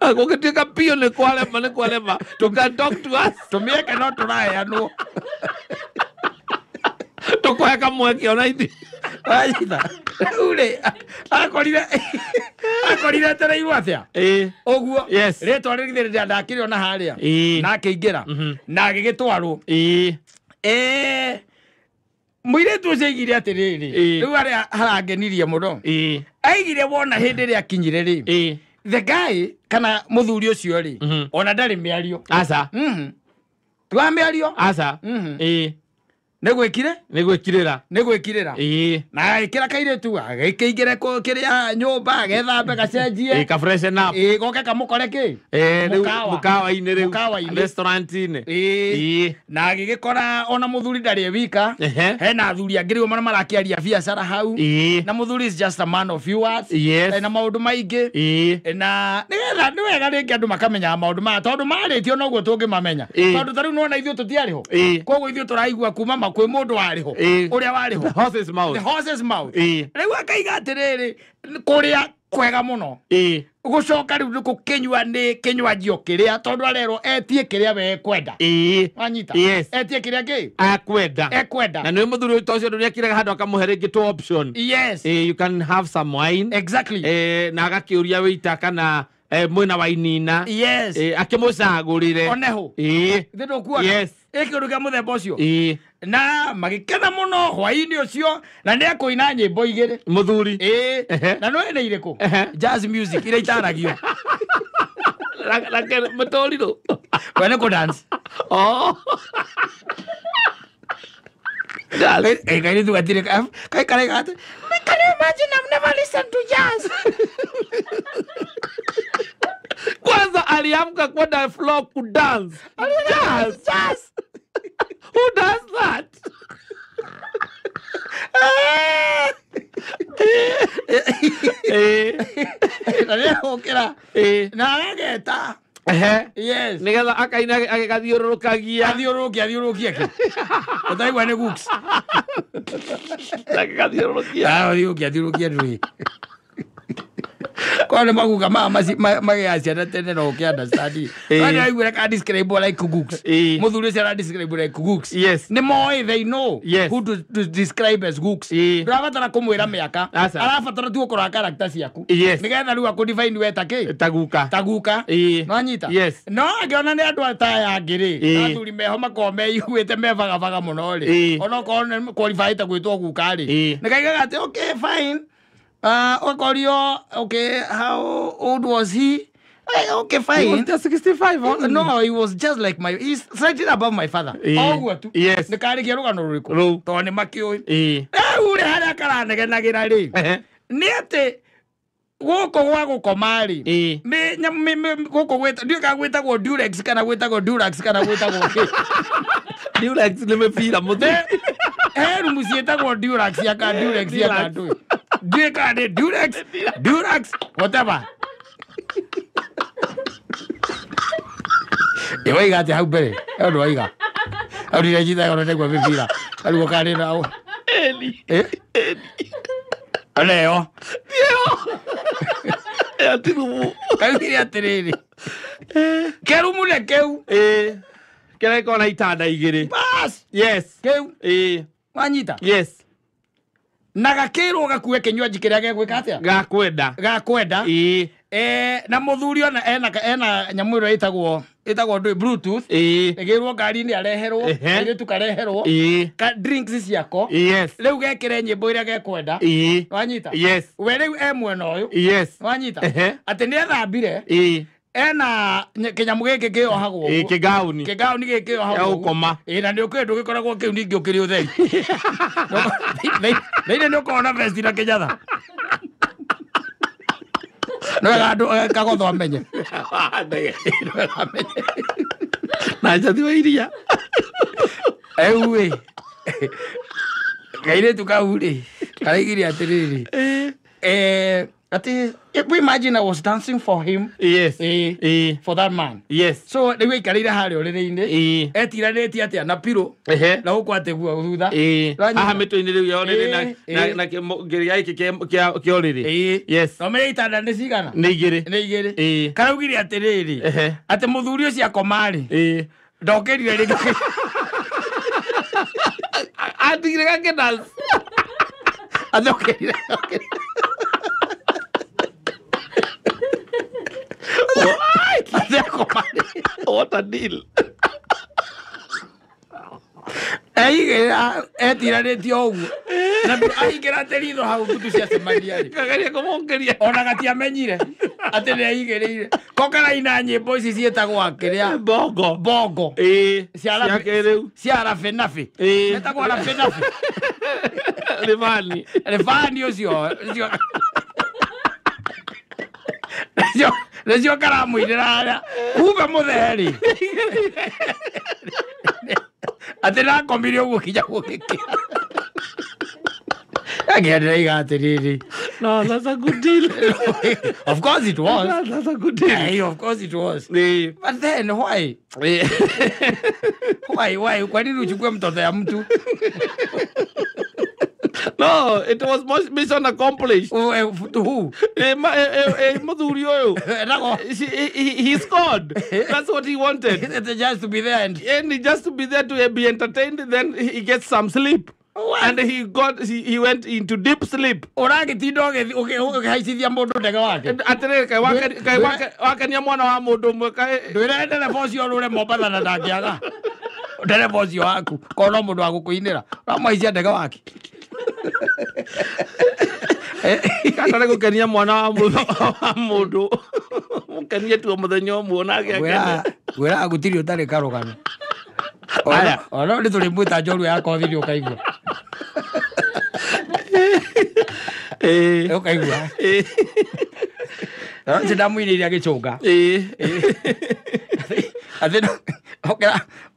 Gũgĩtuĩka biũ nĩ kwarema nĩ kwarema. You can talk to us. Tũmĩeke no tũraheanwo. Tũkũhe kamweke ona ithuĩ. Wanyita. Rĩu rĩ, akorire etereirwo atĩa? Ũguo. Yes. Rĩtwa rĩrĩ ndakĩrĩona harĩa. Na akĩingĩra. Na agĩgĩtwarwo. Mũirĩtu ũcio aigire atĩrĩrĩ. Rĩu harĩa harangenirie mũno. Aigire wona hĩndĩ ĩrĩa akinyire rĩ. The guy kana mũthuri ũcio rĩ, ona ndarĩ mĩario. Aca. Tiwa mĩario. Aca. Ĩĩ. Nĩ gwĩkire? Nĩ gwĩkirĩra. Nĩ gwĩkirĩra. Ĩĩ. Na agĩkĩra kairĩtu agĩkĩingĩre kĩrĩa nyũmba agethambe gacenjie. Ĩĩ, ka freshen up. Ĩĩ, goke kamũkore kĩ? Ĩĩ, rĩu Mũkawa. mũkawa-inĩ rĩu. Mũkawa-inĩ. Restaurant-inĩ. Ĩĩ. Ĩĩ. Na agĩgĩkora ona mũthuri ndarĩ e wika. Ehe. Hena athuri angĩ rĩu marakĩaria biacara hau. Ĩĩ. Na mũthuri is just a man of few words. Yes. Na maũndũ maingĩ. Ĩĩ. Na nĩgetha nĩ wega rĩngĩ andũ makamenyaga maũndũ maya tondũ marĩtio noguo tũngĩmamenya. Ĩĩ. Tondũ ta rĩu nĩwona ithuĩ tũtiarĩ ho. Ĩĩ. Koguo ithuĩ tũraigua kuma kwĩ mũndũ warĩ ho. Ĩĩ. Ũrĩa warĩ ho. The horse's mouth. The horse's mouth. Ĩĩ. Rĩu akaiga atĩrĩrĩ kũrĩa kwega mũno. Ĩĩ. Gũcoka rĩu nĩ gũkĩnyua nĩ kĩnywanjio kĩrĩa tondũ arerwo etie kĩrĩa we ekwenda. Ĩĩ. Wanyita? Yes. Etie kĩrĩa kĩ? Akwenda. Ekwenda. Na nĩ mũthuri ũyũ ũcio nĩ akĩrega handũ akamũhe rĩngĩ two option. Yes. Ĩĩ, you can have some wine. Exactly. Ĩĩ, na agakĩũria wĩita kana mwĩna wainina. Yes. Ĩĩ, akĩmũcagũrĩre. Oneho. Ĩĩ. Ithe ndũkuona? Yes. Ĩ kĩũndũ kĩa mũthemba ũcio. Ĩĩ. Na magĩkena mũno hwaĩ-inĩ ũcio na nĩ ekũina nyĩmbo igĩrĩ. Mũthuri. Ĩĩ. Ehe. Na nĩũĩ nĩ irĩkũ? Ehe. Jazz music iria itaragio. Na mũtũrirũ. We nĩ kũ dance. Oh. Jazz. Ĩ kairĩtu gatirĩ kai karaiga atĩ can you imagine I've never listened to jazz. Kwanza aliamka kwenda floor kudance. Jazz. Jazz. Who does that? Na nĩ egũkĩra. Ĩĩ. Na ageta. Ehe. Yes. Nĩgetha akaina agĩgathiũrũrũkagia. Athiũrũrũkie athiũrũrũkie kĩ? Ũtaigua nĩ gooks. Agĩgathiũrũrũkia. Athiũrũrũkie athiũrũrũkie ndũĩ. Kwa nĩ maguka maya magĩaga ciana tene no ũkĩ understand. Ĩĩ. Kwani waiguire ka describe like gooks. Ĩĩ. Mũthuri ũcio ara describe like gooks. Yes. Nĩ moĩ they know Yes. who to describe as gooks. Ĩĩ. Ndũrabatara kũmwĩra mĩaka. Aca. Arabatara tu ũkũrora character ciaku. Yes. Nĩgetha rĩu akũ define we ta kĩ? Ta guka. Ta guka. Ĩĩ. Nwanyita? Yes. No angĩona nĩ andũ ta aya angĩ rĩ, Ĩĩ. athuri meho makoragwo meiguĩte mebagabaga mũno rĩ. Ĩĩ. Onokorwo nĩ qualified gwĩtwo guka rĩ. Ĩĩ. Nĩ kaigaga atĩ okay fine. Okorio, okay, how old was he? Okay, fine. He was just 65 only. No, he was just like my, he's slightly above my father. Oguo tu. Yes. Nĩ karĩkia rũgano rũrĩkũ? Rũu. Tondũ nĩ makĩũĩ. Ĩĩ. Rĩu rĩ harĩa karanegenagĩra rĩ. Nĩ atĩ gũkũ gwa gũkoma rĩ. Ĩĩ. Nĩ nyamũ gũkũ gwĩta, ndiũĩ kana gwĩtagwo Durex kana gwĩtagwo Durax kana gwĩtagwo kĩ. Durex nĩ mĩbira mũthuri. He rumu ciĩtagwo Durax ya ka Durex ya ka ndũĩ. Ndiũĩ kana nĩ Durex, Durax, whatever. Ĩ waiga atĩa hau mbere? Hau ndwaiga. Hau ndireciria ona ndaigua mĩbira. Rĩu ũkarĩ na Ĩni. Ĩ? Ona ĩyo. Ĩyo ti rumu. Kaugire atĩrĩrĩ. Kĩrumu nĩ kĩu. Ĩĩ. Kĩrĩa gĩkoragwo na itanda igĩrĩ. Bas. Yes. Kĩu. Ĩĩ. Wanyita? Yes. Na gakĩrwo gakue kĩnywanji kĩrĩa gegwĩka atĩa? Gakwenda. Gakwenda. Ĩĩ. Na mũthuri ona ena nyamũ ĩrĩa ĩtagwo ndũĩ Bluetooth. Ĩĩ. Ĩgĩrwo ngari-inĩ areherwo, kairĩtu kareherwo. Ĩĩ. Ka drinks ciako. Yes. Rĩu gekĩre nyĩmbo iria gekwenda. Ĩĩ. Wanyita? Yes. We rĩu e mwena ũyũ. Yes. Wanyita? Ehe. Atĩ nĩ ethambire. Ĩĩ. Ena kĩnyamũ gĩkĩ kĩohagwo Ĩĩ, ũguo. kĩgauni. Kĩgauni gĩkĩ kĩohagwo Gĩa ũguo. gũkoma. Ĩĩ, na nĩ ũkĩũĩ ndũgĩkoragwo kĩu ningĩ ũkĩrĩ ũtheri. Thĩinĩ nĩ ũkoragwo na vest na kĩnyatha. Nĩ wega andũ kagotho amenye. Nĩ wega amenye. Na njathi wa iria. Rĩu ĩ, kairĩtu kau rĩ, karaigire atĩrĩrĩ. Atĩ, we imagine I was dancing for him. Yes. Ĩĩ. For that man. Yes. So rĩu aikarĩire harĩa ũrĩrĩ-inĩ. Ĩĩ. Etiranĩtie atĩa na pillow. Ehe. Na gũkũ atĩ guo thutha. Ĩĩ. Wanyita? Haha mĩtwe-inĩ rĩu ya ũrĩrĩ Ĩĩ. na kĩrĩa gĩkĩ kĩa ũrĩrĩ. Ĩĩ. Yes. Na ũmenye itanda nĩ cigana? Nĩ igĩrĩ. Nĩ igĩrĩ. Ĩĩ. Karaugire atĩrĩrĩ. Ehe. Atĩ mũthuri ũcio akoma rĩ. Ĩĩ. Ndokĩrire rĩngĩ. Atigire gake dance. Athokĩrire. Atĩ akoma rĩ. What a deal. Eigĩrĩra etiranĩtie o ũguo na aingĩra ritho hau mbutu ciacemania rĩ Kageria kũmũkĩria. Ona gatiamenyire atĩ nĩ aigĩrĩire ko karaina nyĩmbo ici ciĩtagwo akĩrĩa Bongo. Bongo. Ĩĩ. Cia Cia kĩrĩu. Cia rabenabe. Ĩĩ. Etagwo rabenabe. Rĩbani. Rĩbani ũcio ũcio nĩcio karamũinĩra harĩa kumbe mũthee rĩ atĩ nakomire ũguo kinya gũgĩkĩa akĩenderaiga atĩrĩrĩ. No, that's a good deal. Of course it was. That's a good deal. Hey, of course it was. Ĩĩ. But then why? Ĩĩ. Why? Kwa nini uchukue mtoto ya mtu? No, it was mission accomplished. To who? Mũthuri ũyũ. Etagwo He scored. That's what he wanted. It's just to be there and And just to be there to be entertained, then he gets some sleep. What? And he went into deep sleep. Ũragĩtinda ũkĩhaicithia mũndũ ndege wake. Atĩrĩrĩ, kaĩ wakenia mwana wa mũndũ ũmwe kaĩ Ndwĩre ndereba ũcio ũrũre Mombatha na ndangĩaga. Ndereba ũcio waku korwo no mũndũ wa gũkũinĩra ũramũhaicia ndege wake. Kana nĩ gũkenia mwana wa mũndũ mũkenie tu o mũthenya ũmwe nake akene. Ngwĩraga gũtirĩ ũtarĩ karũgano. Aya. Ona nĩ tũrĩmwĩta njorua ya kothi nĩ ũkaigua. Ĩĩ. Ũkaigua. Ĩĩ. Ũcio ndamũinĩire agĩcũnga. Ĩĩ. Atĩ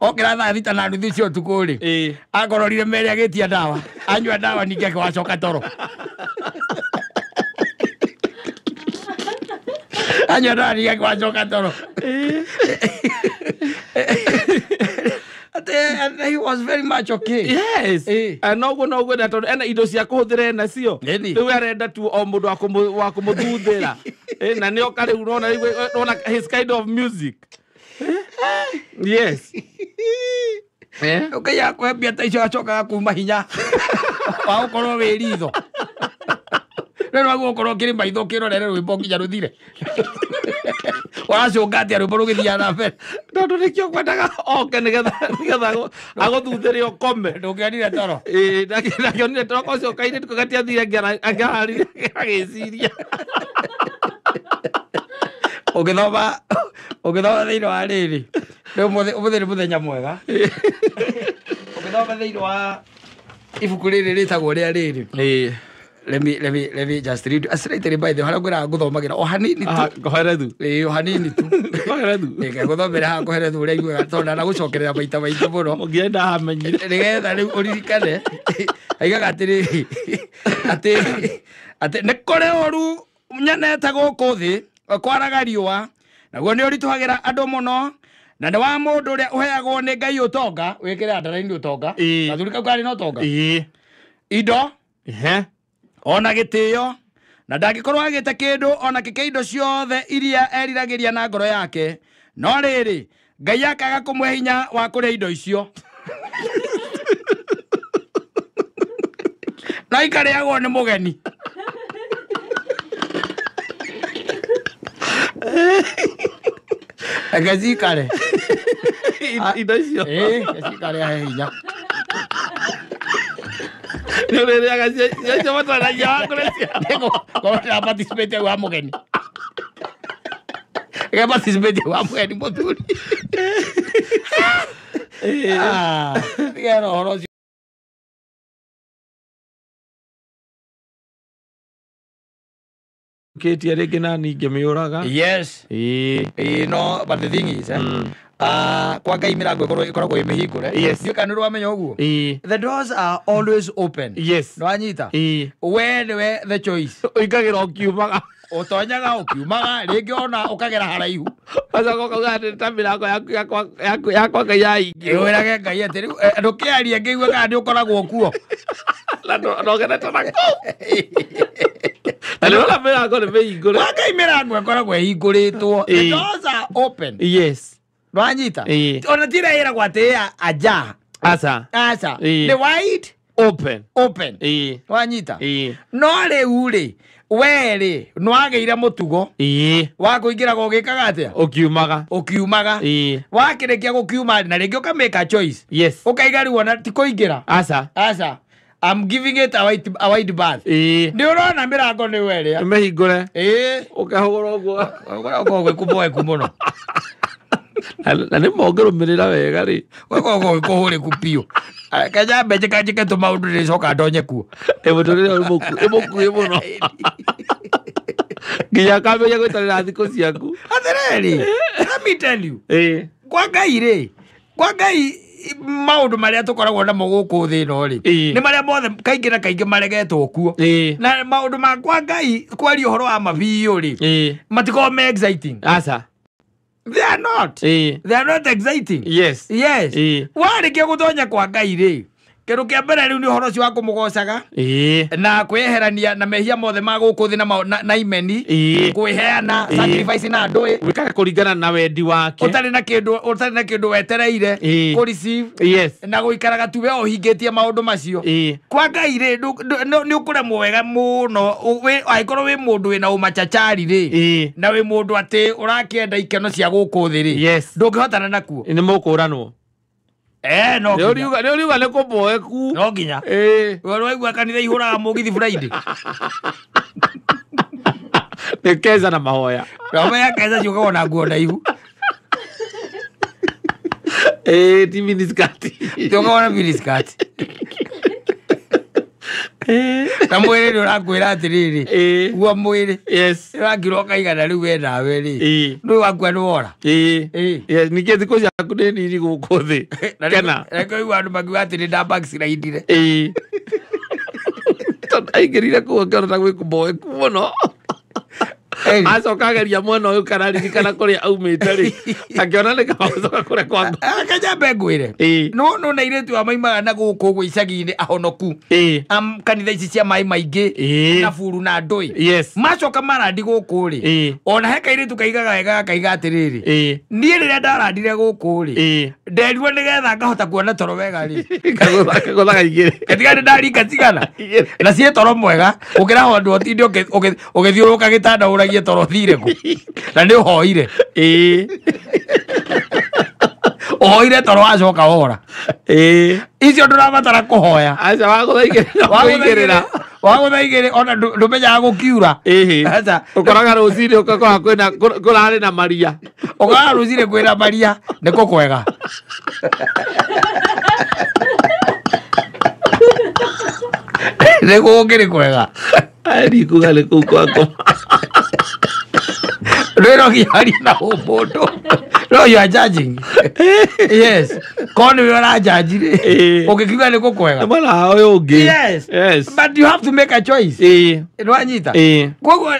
okĩra thaa 6:30 cia ũtukũ rĩ. Ĩĩ. Akororire mere agĩtia ndawa. Anyua ndawa ningĩ akĩwacoka toro. Anyua ndawa ningĩ akĩwacoka toro. Ĩĩ. And he was very much okay. Yes. Noguo noguo na tondũ ena indo cia kũhũthĩra ena cio. Ĩni. Rĩu arenda tu o mũndũ wa kũmũthuthĩra. Na nĩ oka rĩu ũrona rĩu ũrona his kind of music. Yes. Ũkaiya kwambia ta icio acokaga kuma hinya wa gũkorwo wĩ ritho. Rĩu no gũkorwo ũkĩrĩ maitho ũkĩrorere rwĩmbo nginya rũthire. Ũracũnga atĩa rwĩmbo rũgĩthiaga na mbere? Tondũ nĩkĩo ngwendaga oke nĩgetha agũthuthĩre ũkome. Ndũngĩonire toro? Ĩĩ, ndangĩonire toro ũcio kairĩtu kau gatiathire angĩararire agĩciria. Ũgĩthoma thĩinĩ wa rĩrĩ rĩu ũmũthĩ nĩ mũthenya mwega. Ũgĩthoma thĩinĩ wa ibuku rĩrĩ rĩtagwo rĩa rĩrĩ. Ĩĩ. Let me just read. Asiraitĩrĩ by the way, harĩa ngwĩraga ngũthomagĩra o hanini tu. Ngũherethu. Ĩĩ, o hanini tu. Ngũherethu. Reke ngũthomere haha ngũherethu ũrĩa aiguaga tondũ ndanagũcokerera maita maingĩ mũno. Mũngĩenda hamenyire. Nĩgetha rĩu ũririkane. Aigaga atĩrĩrĩ, atĩ nĩ kũrĩ ũru nyenete gũkũ thĩ kwaraga riũa naguo nĩ ũritũhagĩra andũ mũno na nĩ wa mũndũ ũrĩa ũheagwo nĩ Ngai ũtonga wĩkĩre andaraini ũtonga. Ĩĩ. Gathuri kau karĩ na ũtonga. Ĩĩ. Indo. Ehe. Ona gĩtĩo na ndangĩkorwo agĩte kĩndũ ona kĩkĩ indo ciothe iria eriragĩria na ngoro yake no rĩrĩ Ngai akaga kũmũhe hinya wa kũrĩa indo icio. Na ikarĩagwo nĩ mũgeni. Reke cikare. Indo icio. Ĩĩ, reke cikare ahe hinya. Nĩ ũrĩrĩaga cio mataragia wa kũrĩa cia. Korwo ndĩra participate wa mũgeni. Reke participate wa mũgeni mũthuri. Nĩgetha ũhoro ũcio Kĩtie rĩngĩ nani ngĩmĩũraga. Yes. Ĩĩ. Ĩĩ, no, but the thing is, kwa Ngai mĩrango ĩkoragwo ĩ mĩhingũre. Yes. Ndiũĩ kana nĩ ũramenya ũguo. Ĩĩ. The doors are always open. Yes. Nĩwanyita? Ĩĩ. We nĩwe the choice. Ũingagĩra ũkiumaga. Ũtonyaga ũkiumaga rĩngĩ ona ũkagera haraihu. Ũgacoka ũkauga atĩ ta mĩrango yaku yakwa Ngai yaingĩrwo. Wĩrage Ngai atĩ rĩu ndũkĩarie ngĩigue kana nĩ ũkoragwo kuo. Na ndũgenete na kũu. Na nĩ ũrona mĩrango nĩ mĩhingũre. Kwa Ngai mĩrango ĩkoragwo ĩhingũrĩtwo. The Ĩĩ. doors are open. Yes. Nĩwanyita? Ĩĩ. Ona ti ĩrĩa ĩragwo atĩ ĩ aja. Aca. Aca. Ĩĩ. Nĩ wide Open. open. Ĩĩ. Nĩwanyita? Ĩĩ. No rĩu rĩ We rĩ nĩwagĩire mũtugo wa kũingĩraga ũgĩkaga atĩa? Ũkiumaga. Ũkiumaga. Ĩĩ. Wakĩrĩkia gũkiuma rĩ, na rĩngĩ ũkamake a choice. Yes. Ũkaiga rĩu ona ti kũingĩra. Aca. Aca. I'm giving it a wide berth. Ĩĩ. Nĩ ũrona mĩrango nĩ werĩa. Mĩhingũre. Ĩĩ. Ũkehũgũra ũguo. Ũkoragwo gwĩkũboeku mũno. Na nĩ mongĩrũmĩrĩra wega rĩ. Ũkoragwo gwĩkũhũrĩku biũ. Kenya mbe njĩka njĩke tũmaũndũ ndĩcoka ndonye kuo. Mũtũrĩre ũyũ ĩmũkuĩ mũno. Nginya akambĩrĩria gwĩtarĩra thikũ ciaku. Atĩrĩrĩ, let me tell you. Ĩĩ. Kwa Ngai rĩ, kwa Ngai maũndũ marĩa tũkoragwo namo gũkũ thĩ ĩno rĩ, Ĩĩ. nĩ marĩa mothe kaingĩ na kaingĩ maregetwo kuo. Ĩĩ. Na maũndũ ma kwa Ngai kwaria ũhoro wa mabiũ rĩ, Ĩĩ. matikoragwo me exciting. Aca. They are not. Ĩĩ. They are not exciting. Yes. Yes. Ĩĩ. Warĩkia gũtonya kwa Ngai rĩ, kĩndũ kĩa mbere rĩu nĩ ũhoro ũcio wa kũmũgocaga Ĩĩ. na kwĩyeherania na mehia mothe ma gũkũ thĩ na imeni, Ĩĩ. kwĩheana Ĩĩ. sacrifice na ndũĩ Wĩkage kũringana na wendi wake. ũtarĩ na kĩndũ, ũtarĩ na kĩndũ wetereire Ĩĩ. kũ receive Yes. na gũikaraga tu we ũhingĩtie maũndũ macio. Ĩĩ. Kwa Ngai rĩ, nĩ ũkũremwo wega mũno angĩkorwo wĩ mũndũ wĩna ũmachachari rĩ, Ĩĩ. na wĩ mũndũ atĩ ũrakĩenda ikeno cia gũkũ thĩ rĩ, Yes. ndũngĩhotana nakuo. Nĩ mũkũranwo. No Nĩ nginya. ũriuga nĩ kũboeku. No nginya. Ĩĩ. We waigua kanitha ihũraga mũgithi Friday. Nĩ keza na mahoya. Ramenya keza ciũkaga na nguo ndaihu. Ĩĩ, ti miniskirt. Ciũkaga na miniskirt. Ĩĩ. Na mwĩrĩ nĩ ũrakwĩra atĩrĩrĩ. Ĩĩ. Guo mwĩrĩ. Yes. Ũrakirwo ũkaigana rĩu we nawe rĩ. Ĩĩ. Nĩ wakua nĩ wora. Ĩĩ. Ĩĩ. Yes, ningĩ thikũ ciaku nĩ nini gũkũ thĩ. Kena. Na nĩkĩo ũiguaga andũ makiuga atĩ nĩ nda backslide-ire. Ĩĩ. Tondũ aingĩrire kũu akĩona ta gwĩ kũboeku mũno. Acoka ageria mwena ũyũ kana ririkana kũrĩa aumĩte rĩ, akĩona nĩ kaba gũcoka kũrĩa kwa ngoma. Kanyambe ngwĩre. Ĩĩ. No na airĩtu a maimaga na gũkũ ũguo icagi-inĩ ahonoku. Ĩĩ. Kanitha ici cia maĩ maingĩ. Ĩĩ. Na buru na ndũĩ. Yes. Macoka marandi gũkũ rĩ. Ĩĩ. Ona he kairĩtu kaigaga wega gakaiga atĩrĩrĩ. Ĩĩ. Niĩ rĩrĩa ndarandire gũkũ rĩ. Ĩĩ. Nderirwo nĩgetha ngahota kuona toro wega rĩ. Kagũthaga igĩrĩ. Gatiga nĩ ndarika cigana. Igĩrĩ. Na ciĩ toro mwega gũkĩra handũ ũtinde ũgĩthiũrũrũka gĩtanda ũragie toro thire kũ. Na nĩ ũhoire. Ĩĩ. Ũhoire toro wacoka wora. Ĩĩ. Icio ndũrabatara kũhoya. Aca wagũtha igĩrĩ no kũigĩrĩra. Wagũtha igĩrĩ ona ndũmenyaga gũkiura. Ĩhĩ. Aca. Ũkoraga rũcinĩ ũgakora kwĩna kũrarĩ na maria. Ũkoraga rũcinĩ kwĩna maria nĩkũ kwega. Nĩ gũkĩrĩ kwega. Ndikuga nĩ kũu kwa ngoma. Rwĩro nginya na ũmũndũ. No you are judging. Yes. Korwo nĩwe ũranjanji rĩ, Ĩĩ. ũngĩkiuga nĩ gũkwega. Mwena wa ũyũ ũngĩ. Yes. Yes. But you have to make a choice. Ĩĩ. Nĩwanyita? Ĩĩ. Koguo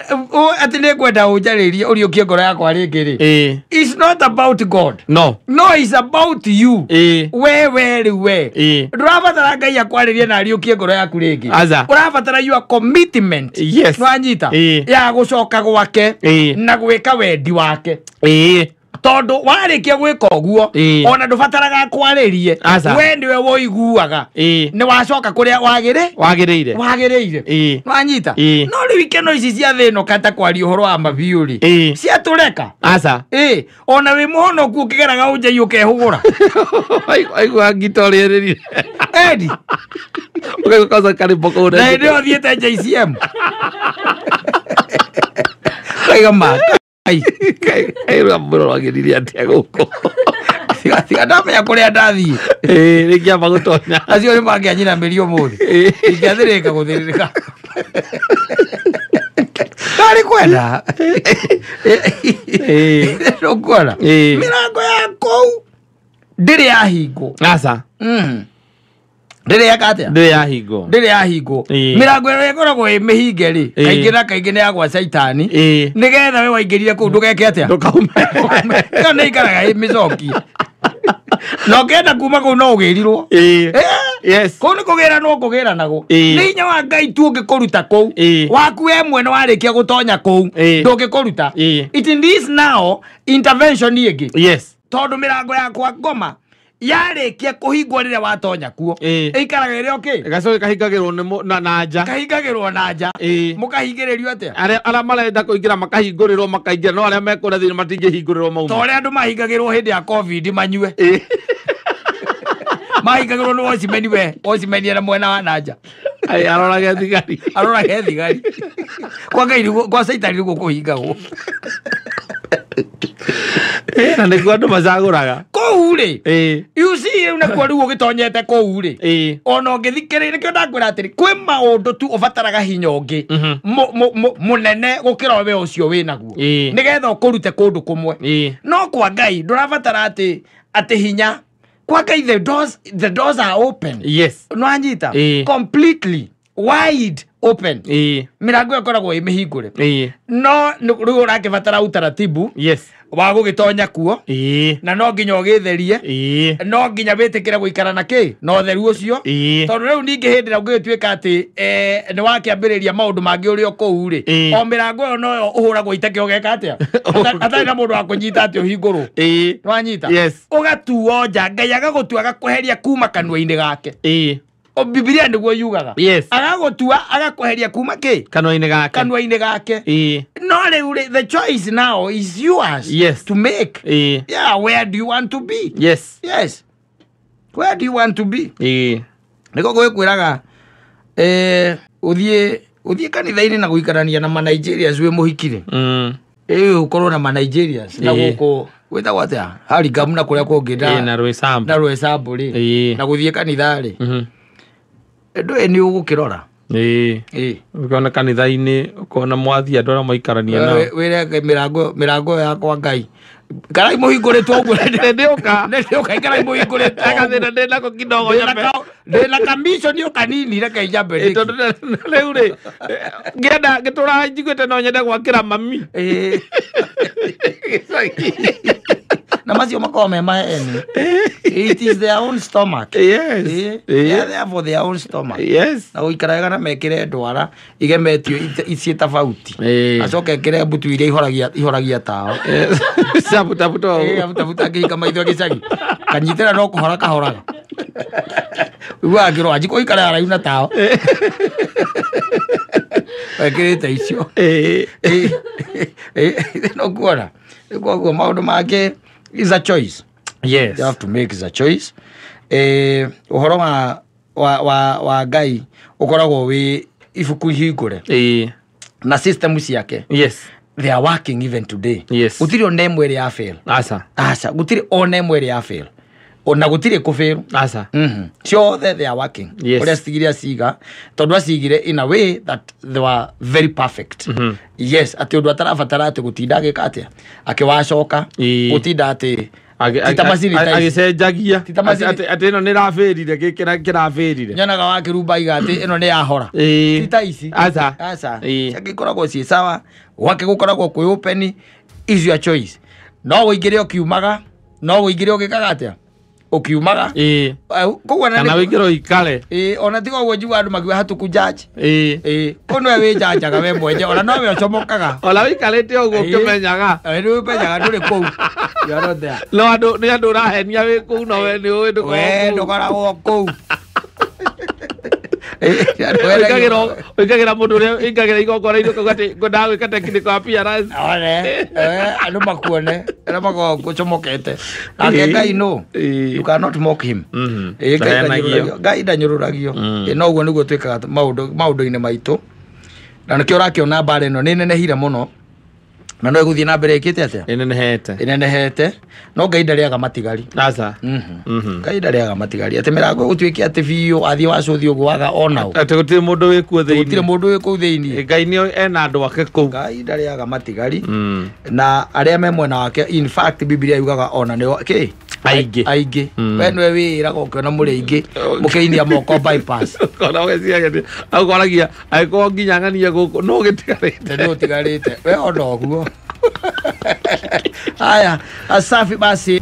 atĩ nĩ ngwenda ũnjarĩrie ũriũkie ngoro yakwa rĩngĩ rĩ. Ĩĩ. It's not about God. No. No, it's about you. Ĩĩ. We we rĩu we. Ĩĩ. Ndũrabatara Ngai akwarĩrie na ariũkie ngoro yaku rĩngĩ. Aca. Ũrabatara your commitment. Yes. Nĩwanyita? Ĩĩ. Ya gũcoka gwake Ĩĩ. na gwĩka wendi wake. Ĩĩ. Tondũ warĩkia gwĩka ũguo Ĩĩ. ona ndũbataraga kwarĩrie Aca. we nĩwe woiguaga Ĩĩ. nĩ wacoka kũrĩa Wagĩrĩire. wagĩrĩire. Ĩĩ. Wanyita? Ĩĩ. No rĩu ikeno ici cia thĩ ĩno kata kwaria ũhoro wa mabiũ rĩ, Ĩĩ. ciatũreka. Aca. Ĩĩ, ona wĩ mũhonoku ũkĩgeraga ũnjai ũkehũgũra. Aigua ngita ũrĩa ĩrĩrire. Edi. Ũkaigua kwanza karĩmbo kau Na hĩndĩ ĩyo ũthiĩte JCM. Kaiga ma. Ai. Kairwa mũro wagĩrire atĩa gũkũ. Tiga ndamenya kũrĩa ndathiĩ. Ĩĩ, rĩngĩamba gũtonya. Acio nĩ mangĩanyinamĩria ũmũthĩ. Ĩĩ. Ingĩathĩrĩrĩka gũthĩrĩrĩka. Ndarĩ kwenda. Ĩĩ. Ndũkuona? Ĩĩ. Mĩrango ya kũu ndĩrĩ yahingwo. Aca. Ndĩrĩ yeka atĩa? Ndĩrĩ yahingwo. Ndĩrĩ yahingwo. Ĩĩ. Mĩrango ĩrĩa ĩkoragwo ĩ mĩhinge rĩ, Ĩĩ. kaingĩ na kaingĩ nĩ ya gwa caitani. Ĩĩ. Nĩgetha we waingĩrire kũu ndũgeke atĩa? Ndũkaume. Ĩyo nĩ ikaraga ĩ mĩcokie. Na ũkĩenda kuma kũu no ũgĩrirwo. Ĩĩ. Yes. Kũu nĩ kũgĩranwo kũgĩranagwo. Ĩĩ. Nĩ hinya wa Ngai tu ũngĩkũruta kũu. Ĩĩ. Waku we mwene warĩkia gũtonya kũu Ĩĩ. ndũngĩkũruta. Ĩĩ. It needs now intervention ĩngĩ. Yes. Tondũ mĩrango ya kwa ngoma Yarĩkia kũhingwo rĩrĩa watonya kuo. Ĩikaraga ĩrĩ okay. Ĩgacoka ĩkahingagĩrwo na nja. Kahingagĩrwo na nja. Mũkahingĩrĩrio atĩa? Arĩa marenda kũingĩra makahingũrĩrwo makaingĩra, no arĩa mekũrĩa thĩinĩ matingĩhingũrĩrwo mauma. Ta ũrĩa andũ mahingagĩrwo hĩndĩ ya COVID manyue. Mahingagĩrwo nĩ watchman we, watchman ena mwena wa na nja. Ai arorage thigari. Arorage thigari. Kwa Ngai kwa Caitani nĩguo kũhingagwo. Na nĩguo andũ macagũraga. Kũu rĩ. You see rĩu nakuo rĩu ũgĩtonyete kũu rĩ. Ona ũngĩthikĩrĩria nĩkĩo ndakwĩra atĩrĩ kwĩ maũndũ tu ũbataraga hinya ũngĩ mũnene gũkĩra we ũcio wĩnaguo. Nĩgetha ũkũrute kũndũ kũmwe. No kwa Ngai ndũrabatara atĩ hinya. Kwa Ngai the doors are open. Yes. No anyita. Completely wide open. Mirango ĩkoragwo ĩ mĩhingũre. No rĩu ũrakĩbatara utaratibu. Yes. Wa gũgĩtonya kuo. Na no nginya ũgĩtherie. No nginya wĩtĩkĩre gũikara na kĩ na ũtheru ũcio. Tondũ rĩu ningĩ hĩndĩ ĩrĩa ũngĩgĩtuĩka atĩ nĩ wakĩambĩrĩria maũndũ mangĩ ũrĩ o kũu rĩ, o mĩrango ĩyo noyo ũhũragwo iteke ũgeka atĩa atarĩ na mũndũ wa kũnyita atĩ ũhingũrwo. Nĩwanyita? Yes. Ũgatuo nja, Ngai agagũtua agakweheria kuma kanua-inĩ gake. Bibilia nĩguo yugaga. Yes. Agagũtua agakweheria kuma kĩ? Kanua-inĩ gake. Kanua-inĩ gake. No rĩu the choice now is yours. Yes. To make. Yeah, where do you want to be? Yes. Yes. Where do you want to be? Nĩko gwĩkwĩraga ũthiĩ kanitha-inĩ na gũikarania na ma-Nigerians wĩ mũhiki-rĩ. Ũkorwo na ma-Nigerians na gũkũ gwĩtagwo atĩa? Hurlingham na kũrĩa kũngĩ na Rwĩsambu. Na Rwĩsambu rĩ. Na gũthiĩ kanitha rĩ. Ndũĩ nĩ ũgũkĩrora. Ũkona kanitha-inĩ ũkona mwathi andũ arĩa maikarania nao. Wĩre mĩrango yakwa Ngai. Ikarai mũhingũrĩtwo ũguo. Nĩndĩũka. Nĩndĩũka ikarai mũhingũrĩtwo. Gathĩna ndĩ nako kidogo nyambe. Ndĩ na kamishoni o kanini reke njambe. Tondũ rĩu rĩ ngĩenda ngĩtũraga njiguĩte no nyende gwakĩra mami. Na macio makoragwo me maene. It is their own stomach. Yes. They are there for their own stomach. Yes. Na gũikara wega na mekĩre ndwara igemetio ciĩ tofauti. Acoke ekĩre mbutu iria ihoragia tao. Cabutabuta. Abutabuta akĩhinga maitho gĩcagi. Kanyitĩra no kũhora kahoraga. Ũiguaga akĩrwo anji kũikara haraihu na tao. Wekĩrĩte icio. No kuona. Koguo maũndũ mangĩ is a choice. Yes. You have to make a choice. Ũhoro wa Ngai ũkoragwo wĩ ibuku ihingũre. Na system ciake. Yes. They are working even today. Yes. Gũtirĩ ona ĩmwe ĩrĩ ya fail. Aca. Aca, gũtirĩ ona ĩmwe ĩrĩ ya fail. Ona gũtirĩ kũfail. Aca. Ciothe they are working. Yes. Ũrĩa citigire aciga, tondũ acigire in a way that they were very perfect. Yes, atĩ ũndũ atarabatara atĩ gũtinda agĩka atĩa? Akĩwacoka, gũtinda atĩ agĩcenjagia atĩ ĩno nĩ ĩrabĩrire, gĩkĩ kĩrabĩrire. Nyonaga wakĩrumba iga atĩ ĩno nĩ yahora. Ti ta ici. Aca. Aca. Ciake ikoragwo ciĩ sawa, gwake gũkoragwo kwĩ open, is your choice. No ũingĩre ũkiumaga, no ũingĩre ũgĩkaga atĩa? Ũkiumaga. Koguo kana ũingĩre ũikare. Ona tiga ũguo njiguaga andũ makiuga hatuku judge. Kũu nĩwe wĩjanjaga we mwenye, ona nowe ũcomokaga. Ona ũikarĩte ũguo ũkĩmenyaga. Nĩ ũmenyaga ndũrĩ kũu. You are not there. No andũ nĩ andũ ũrahenia wĩ kũu no we nĩ ũĩ ndũkoragwo We ndũkoragwo kũu. Ũikagĩra mũndũ ũrĩa ũingagĩra igongona-inĩ ũkauga atĩ ngwendaga gwĩka technical appearance. One, andũ makuone, arĩa makoragwo ũcomokete. Nake Ngai no, you cannot mock him. Ngai ndanyũrũragio. No ũguo nĩguo twĩkaga maũndũ-inĩ maitũ. Na nĩkĩo ũrakĩona mbara ĩno nĩ ĩnenehire mũno. Na no ĩgũthiĩ na mbere ĩkĩte atĩa? Ĩnenehete. Ĩnenehete. No Ngai ndarĩaga matigari. Aca. Ngai ndarĩaga matigari. Atĩ mĩrango ĩgũtuĩke atĩ biũ athiĩ wacũthi ũguo waga onao. Atĩ gũtirĩ mũndũ wĩ kuo thĩinĩ. Gũtirĩ mũndũ wĩ kũu thĩinĩ. Ngai nĩ ena andũ ake kũu. Ngai ndarĩaga matigari. Na arĩa me mwena wake, in fact Bibilia yugaga ona nĩo kĩ? Aingĩ. Aingĩ. We nĩwe wĩĩraga ũkĩona mũrĩ aingĩ mũkĩinia moko bypass. Ũkona ũgeciria ũkoragia angĩkorwo nginya ng'ania gũkũ nũ ũgĩtigarĩte. Nũ ũtigarĩte. We ona ũguo. Haya, asafi basi.